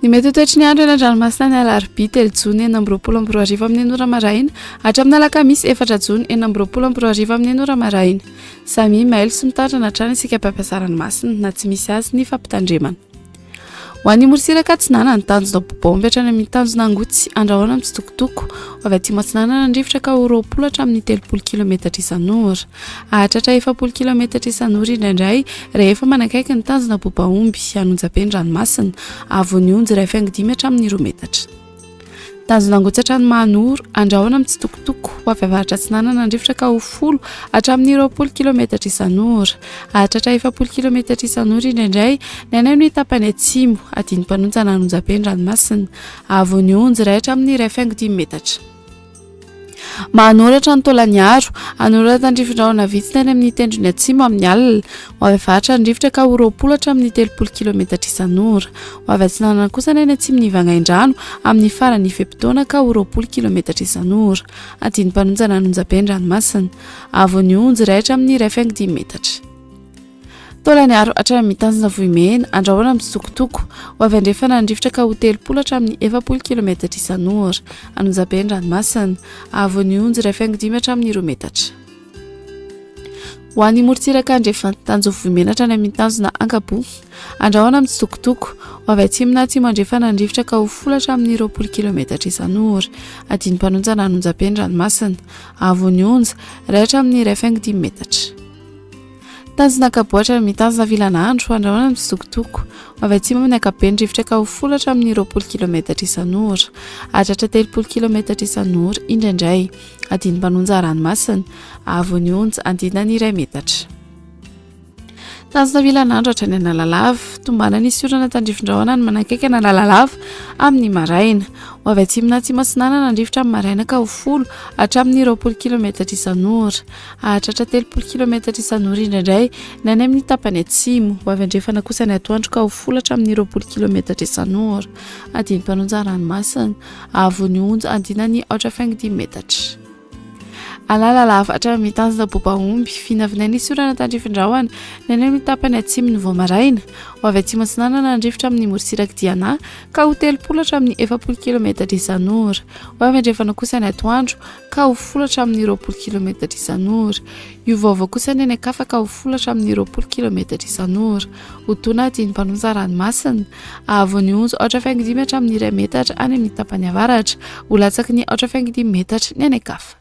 Ny mety ho toetry ny andro eny an-dranomasina ny alarobia 3 jona 2026 amin'ny ora maraina hatramin'ny alakamisy 4 jona 2026 amin'ny ora maraina. Samia mailo sy mitandrina hatrany isika mpampiasa ranomasina na tsy misy azy ny fampitandremana. Ho an'ny morontsiraka atsinanana, tanjona Bobomby hatrany amin'ny tanjona Angotsy, Andrahona mitsitokotoko, ho avy atsimo atsinanana ny rivotra ka ho 20 hatramin'ny 30 kilometatra isan'ora. Hahatratra 40 kilometatra isan'ora indraindray rehefa manakaiky ny tanjona Bobaomby, Anonjabe ny ranomasina, avon'ny onjy 1,5 hatramin'ny 2 metatra. Tanjona Angotsy hatrany Mahanoro, Andrahona mitsitokotoko, ho avy avaratra atsinanana ny rivotra ka ho 10 hatramin'ny 20 kilometatra isan'ora. Hahatratra 40 kilometatra isan'ora indraindray ny any amin'ny tapany atsimo, adin'ny-mpanonja na Anonjabe ny ranomasina, avon'ny onjy 1 hatramin'ny 1,5 metatra. Manoratra ny Taolaniaro, hanoratra tandrifin-drahona vitsy ny any amin'ny tendrony atsimo amin'ny alina. Ho avy avaratra ny rivotra ka ho 20 hatramin'ny 30 kilometatra isan'ora. Ho avy atsinanana kosa ny any atsimon'i Vangaindrano amin'ny faran'ny fe-potoana ka ho 20 kilometatra isan'ora. Adin'ny-mpanonja na an'onjabe ny ranomasina. Avon'ny onjy iray hatramin'ny 1,5 metatra. Taolaniaro hatramin'ny tanjona Vohimena, andrahona mitsitokotoko. Ho avy andrefana ny rivotra ka ho 30 hatramin'ny 40 kilometatra isan'ora. Anonjabe ny ranomasina. Avon'ny onjy 1,5 hatramin'ny 2 metatra. Ho an'ny morontsiraka andrefana, tanjona Vohimena hatrany amin'ny tanjona Ankaboa. Andrahona mitsitokotoko. Ho avy atsimo na atsimo andrefana ny rivotra ka ho 10 hatramin'ny 20 kilometatra isan'ora. Adin'ny-mpanonja na Anonjabe ny ranomasina. Avon'ny onja, 1 hatramin'ny 1,5 metatra. Tanjona Ankaboatra, mitazona vilan'andro, andrahoina mitsitokotoko. Ho avy atsimo amin'ny ankapobeny rivotra ka ho folo hatramin'ny 20 kilometatra isan'ora. Hahatratra 30 kilometatra isan'ora indraindray. Adin'ny-mpanonja ranomasina. Haavon'ny onja, andinany iray metatra. Tanjona vilan'andro hatrany Analalava. Tombanana hisy orana tandrifin-drahona any manakaiky an'Analalava amin'ny maraina. Ho avy atsimo na atsimo atsinanana ny rivotra amin'ny maraina ka ho folo hatramin'ny 20 kilometatra isan'ora. Hahatratra 30 kilometatra isan'ora indraindray ny any amin'ny tapany atsimo. Ho avy andrefana kosa ny atoandro ka ho folo hatramin'ny 20 kilometatra isan'ora. Adin'ny-mpanonja ranomasina. Haavon'ny onja andinany 4,5 metatra. Analalava hatramin'ny tanjona Bobaomby. Vinavinaina hisy orana tandrifin-drahona ny any amin'ny tapany atsimo ny vao maraina. Ho avy atsimo atsinanana ny rivotra amin'ny morontsirak'i Diana ka ho 30 hatramin'ny 40 kilometatra isan'ora. Ho avy andrefana kosa ny atoandro ka ho folo hatramin'ny 20 kilometatra isan'ora. Hiovaova kosa ny any an-kafa ka ho folo hatramin'ny 20 kilometatra isan'ora. Ho tona adin'ny-mpanonja ranomasina. Haavon'ny onja 4,5 hatramin'ny iray metatra any amin'ny tapany avaratra. Ho latsaky ny 4,5 metatra ny any an-kafa.